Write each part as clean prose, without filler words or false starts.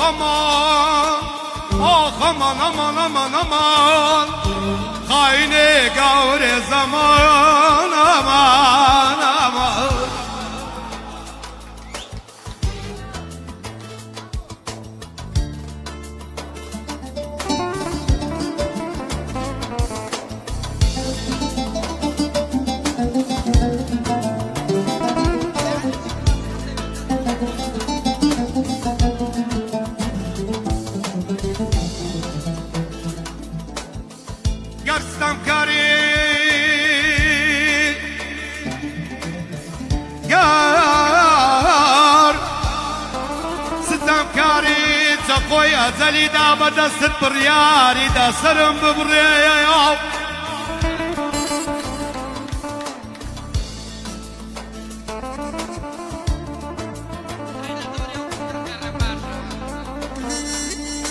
ئاخ ئەمان، ئاخ ئەمان ئەمان ئەمان ئەمان، خاینێ گەورێ زەمان ئەمان ئەمان. گەر ستەمکاری، گەر ستەمکاری چەقۆی ئەجەلی دا بە دەستت بڕیاری دا سەرم ببڕێ.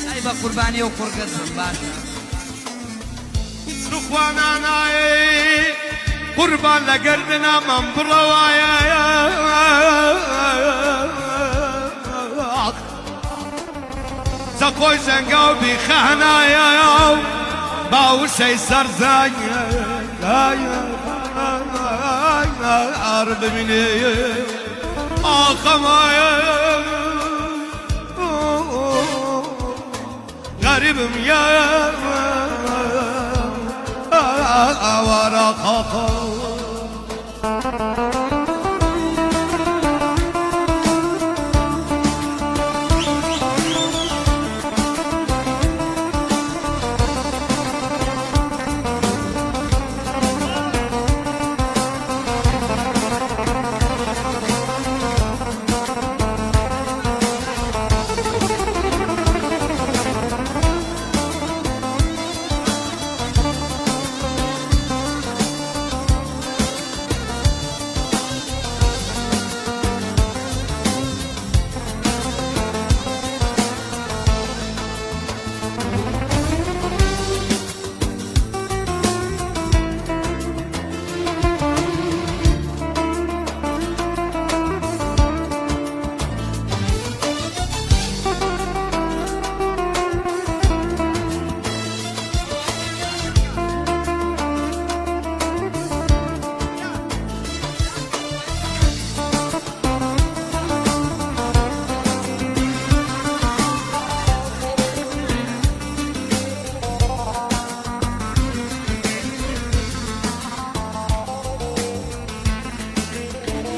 ئەی بە قوربانی ئەو قوڕگەت بم باشە. توخوا نانای قوربان لە گەردنا مەم بڕەوایە چەقۆی ژەنگاو بیخەهنایە باوشەی سەرزایە ببینێ ئاخەمایە غەریبم یا ئاوارە خاخە.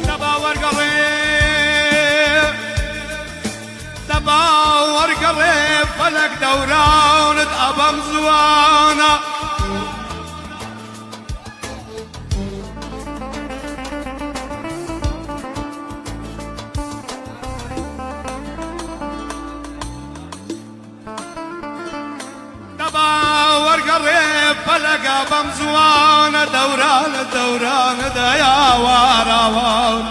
دەبا وەرگەڕێ، دەبا وەرگەڕێ فەلەک دەورانت ئەبەم زوانە. دەبا وەرگەڕێ فەلەکە بەم زوانە دەورانە دەورانە دەیاواراوان.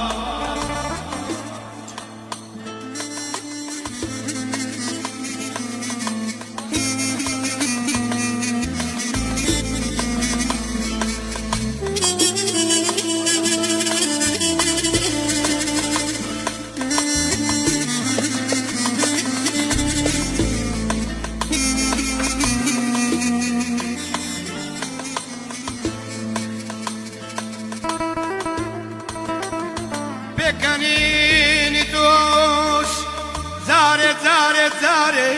پێکەنینی تۆش جارێ جارێ جارێ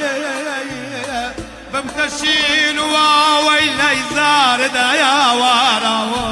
ببتە شین واوەی لای زارە دایاواراوە.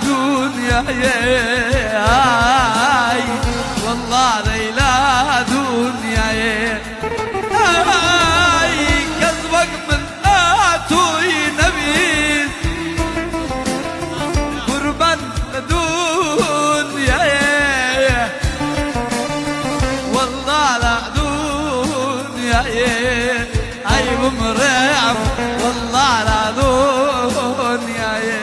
دنیایێ، ئای وەڵڵا لەیلا دنیایێ، ئای کەس وەک من ئاتووی نەبیست، قوربان لە دنیایێ، وەڵڵا لە دنیایێ، ئای بمڕێم وەڵڵا لە دنیایێ.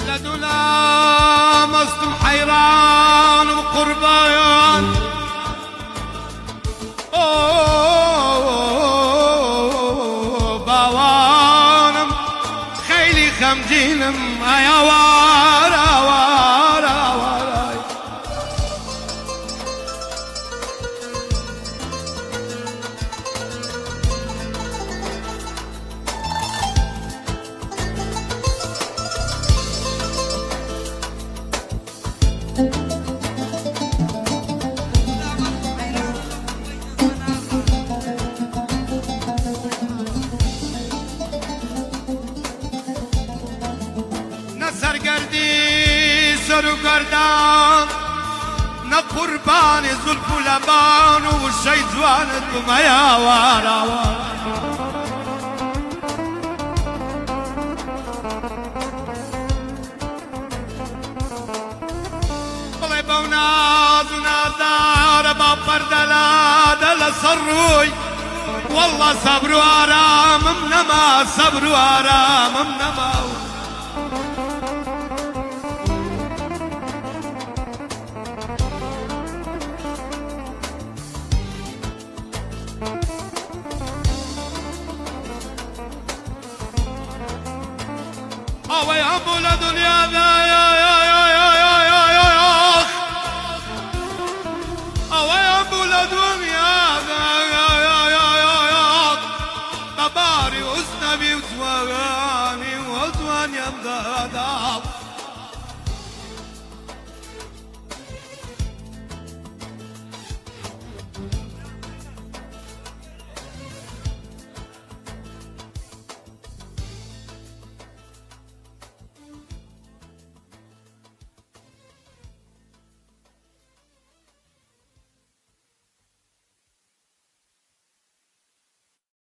لە دولا مەستم حەیرانم قوربان، ئۆ باوانم خەیلی خەمگینم، ئەی ئاوار ئاوار ئاوارای. نە سەرگەردی سەر و گەردان، نە قوربانی زولف و لەبان و وشەی جوانت بمە ئاوار ئاوار. بڵێ بەو ناز و نازدارە با پەردە لادە لەسەر ڕووی، واللە سەبر و ئارامم نەما، سەبر و ئارامم نەما. ئەوەی هەبوو لە دنیادا ئەوەی هەبوو لە دنیادا بە باری ئوسنەبی و جوانی و جوانیان دادا.